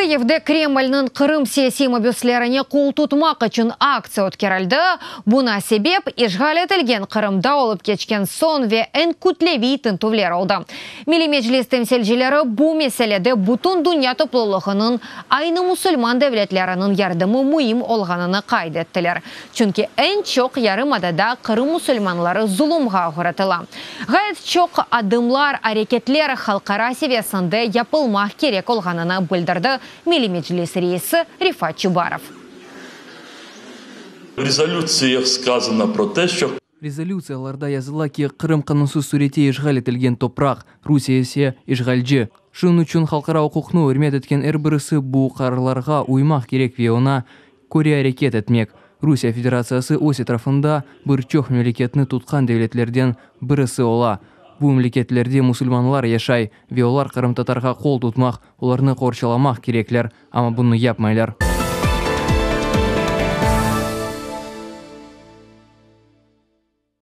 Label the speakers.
Speaker 1: Kıyivde Kremlniñ Qırım siyasiy mabüslerine qol tutmaq içün aktsiya ötkerildi. Buña sebep, işğal etilgen Qırımda olıp keçken soñ ve eñ kütleviy tintüvler oldı. Milliy Meclis temsilcileri bu meselede bütün dünya toplulığınıñ, aynı musulman devletleriniñ yardımı müim olğanını qayd ettiler. Çünki eñ çoq yarımadada Qırım musulmanları zulumğa oğratıla. Ğayet çoq adımlar, areketler halqara seviyesinde yapılmaq kerek olğanını bildirdi Milliy Meclis reisi Refat Çubarov.
Speaker 2: V rezolütsiyah skazano pro te, şço.
Speaker 3: Rezolütsiyalarda yazıla ki, Qırım qanunsız surette işğal etilgen topraq, Rusiye ise, işğalci. Şunıñ içün halqara uquqnı ürmet etken er birisi bu qararlarğa uymaq kerek ve oña köre areket etmek. Rusiye Federatsiyası öz etrafında bir çoq memleketni tutqan devletlerden birisi ola. Bu memleketlerde musulmanlar yaşay ve olar qırımtatarğa qol tutmaq, olarnı qorçalamaq kerekler, amma bunı yapmaylar.